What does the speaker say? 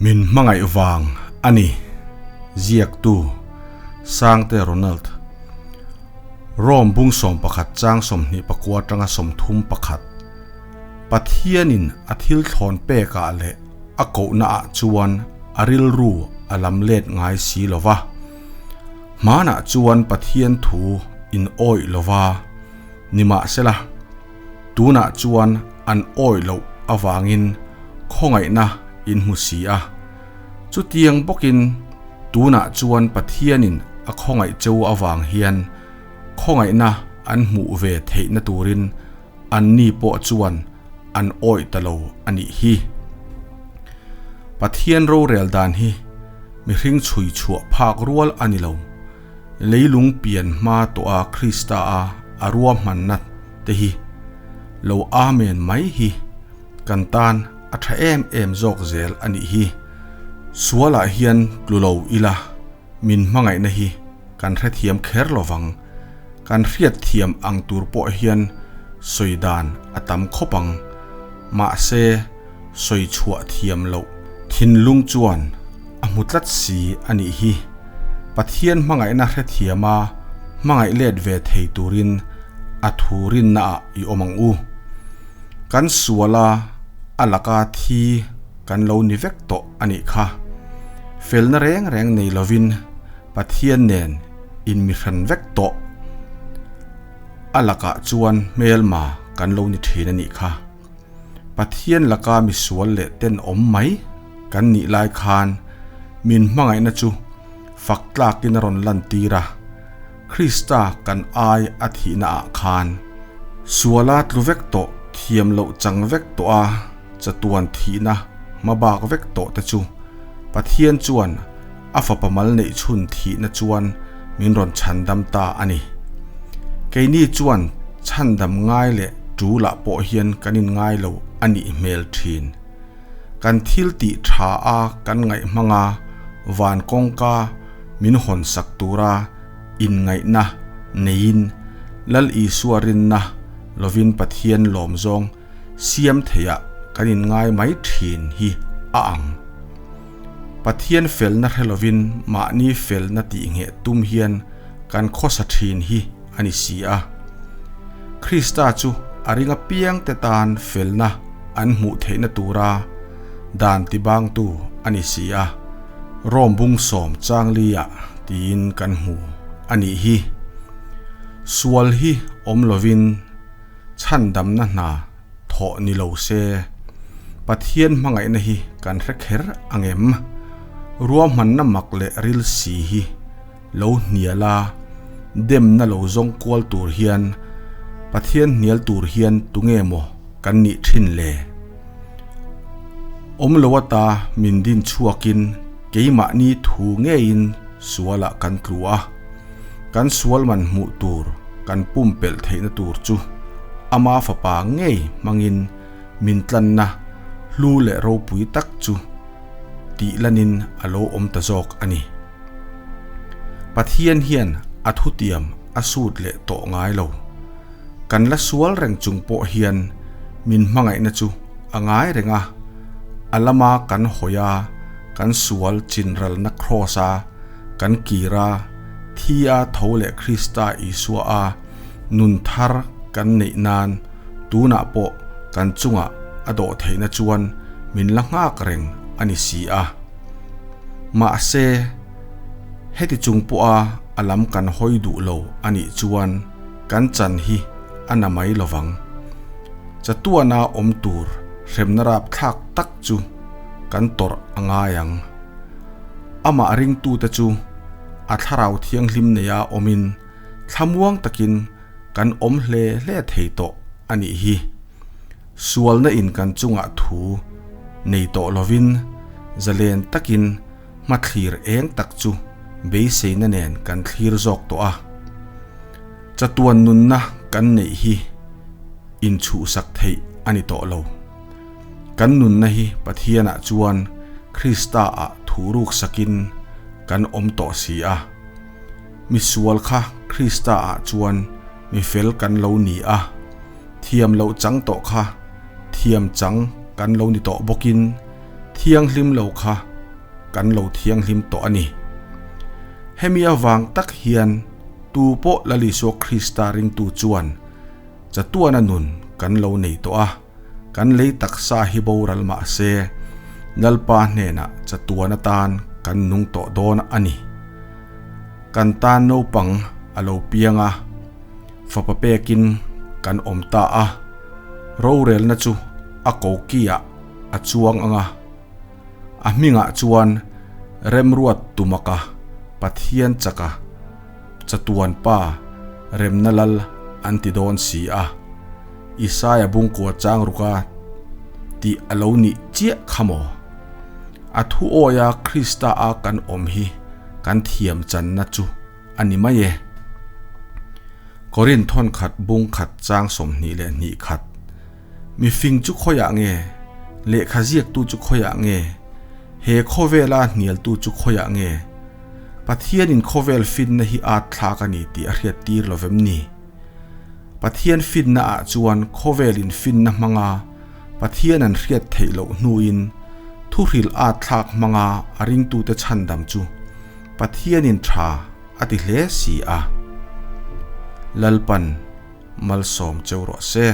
Min hmangaih vang a ni, ziaktu Sangte Ronald. Rome bung 11 chang 29 atanga 31. Pathianin a thil thlawn pekah leh a kohnaah chuan a rilru a lam let ngai si lo va. Hmanah chuan Pathian thu in awih lo va, nimahsela, tunah chuan an awih loh avangin khawngaihna in hmu si a. Chutiang bawkin tunah chuan Pathianin a khawngaih cheu avang hian khawngaihna an hmuh ve theihna turin Anni pawh chuan an awih ta lo a nih hi. Pathian rorel dan hi mihring chhui chhuah phak rual a ni lo. Leilung pian hma tawha Krista a a ruahmanna te hi lo Amen mai hi kan tan a tha em em zawk zel a nih hi. Sualah hian tlu lo ila min hmangaihna hi kan hrethiam kher lo vang. Kan hriatthiam ang tur pawh hian sawi dan a tam khawp ang. Mahse, sawi chhuah thiam loh thinlung chuan a hmu tlat si a nih hi. Pathian hmangaihna hrethiama hmangaih let ve thei turin a thu rinnaah i awm ang u. Kan suala a laka thi kan lo ni vek tawh a nih kha. Felna reng reng nei lovin Pathian nen inmihran vek tawh. A lakah chuan hmelma kan lo ni thin a nih kha. Pathian laka misual leh tenawm mai kan nih lai khan min hmangaihna chu fak tlakin a rawn lantir a, Krista kan ai a thihna ah khan suala tlu vek tawh thiam loh chang vek tawh a chatuan thihna hmabak vek tawh te chu Pathian chuan A fapa mal neih chhun thihna chuan min rawn chhandam ta a ni. Keini chuan chhandam ngai leh ṭulah pawh hian kan inngai lo a nih hmel ṭhin. Kan thil tih ṭha a kan ngaih hmanga van kawngka min hawnsak tura inngaihna neiin Lal Isua rinna lovin Pathian lawmzawng siam theiah kan inngai mai ṭhin hi a ang. Pathian felna hre lovin mahni felna tih ngheh tum hian kan khawsa thin hi a ni si a. Krista chu a ring apiangte tan felna an hmuh theihna tura dan tibangtu a ni si a, Rom bung sawm changli-ah tiin kan hmu a nih hi. Sual hi awm lovin chhandamna hna Thawh ni lo se, Pathian hmangaihna hi kan hre kher ang em? Ruahmanna mak leh ril si hi lo hnial a, demna lo zawng kual tur hian Pathian hnial tur hian tunge maw kan nih thin le? Awm lo ata min din chhuakin keimahni thu ngeiin sualah kan tlu a. Kan sual man hmuh tur kan pumpelh theihna tur chu ama fapa ngei hmangin min tlanna hlu leh ropui tak chu tih lanin a lo awm ta zawk a ni. Pathian hian a thutiam a sut leh tawh ngai lo. Kan la sual reng chung pawh hian min hmangaihna chu a ngai reng a, a lama kan hawi a, kan sual chinralna kraws-a Kan kir a, thi a tho leh Krista Isua a nun thar kan neih nan tunah pawh kan chungah a dawh theihna chuan min la nghak reng a ni si a. Mahse, heti chung pawha a lam kan hawi duh lo a nih chuan kan chan hi a na mai lovang. Chatuana awm tur hremna rapthlak tak chu kan tawrh a ngai ang. Amah ringtute chu a thlarau thianghlim neia awmin thlamuang takin kan awm hle hle thei tawh a nih hi. Sualna in kan chungah thu nei tawh lovin zalen takin hmathlir eng tak chu beiseina nen kan thlir zawk tawh a. Chatuan nunna kan neih hi inchhuhsak theih a ni tawh lo. Kan nunna hi Pathianah chuan Krista-ah thu ruk sakin kan awm tawh si a. Mi sual kha Krista-ah chuan mi fel kan lo ni a, thiam loh chang tawh kha thiam chang kan lo ni tawh bawkin thianghlim lo kha kan lo thianghlim tawh a ni. Hemi avang tak hian tu pawh Lal Isua Krista ringtu chuan chatuana nun kan lo nei tawh a, kan lei taksa hi boral mah se Lalpa hnenah chatuan atan kan nung tawh dawn a ni. Kan tan naupang a lo piang a, fapa pekin kan awm ta a, rorelna chu a kokiah a chuang ang a. A hmingah chuan Remruat Tumaka, Pathian chaka, Chatuan Pa, Remna Lal an ti dawn si a. Isaia bungkua chang ruka tih a lo nih chiah kha maw? A thu awia Krista a kan awm hi kan thiam channa chu a ni mai e. Korin thawnkhat bungkhat chang 22 khat. Mifing chu khawiah nge? Lehkha ziaktu chu khawiah nge? He khawvela hnialtu chu khawiah nge? Pathianin khawvel finna hi at thlak a ni tih a hriat tir lo vem ni? Pathian finna ah chuan khawvelin finna hmanga Pathian an hriat theih loh hnuin thuhril at thlak hmanga a ringtute chhandam chu Pathianin tha a ti hle si a. Lalpan malsawm cheu rawh se.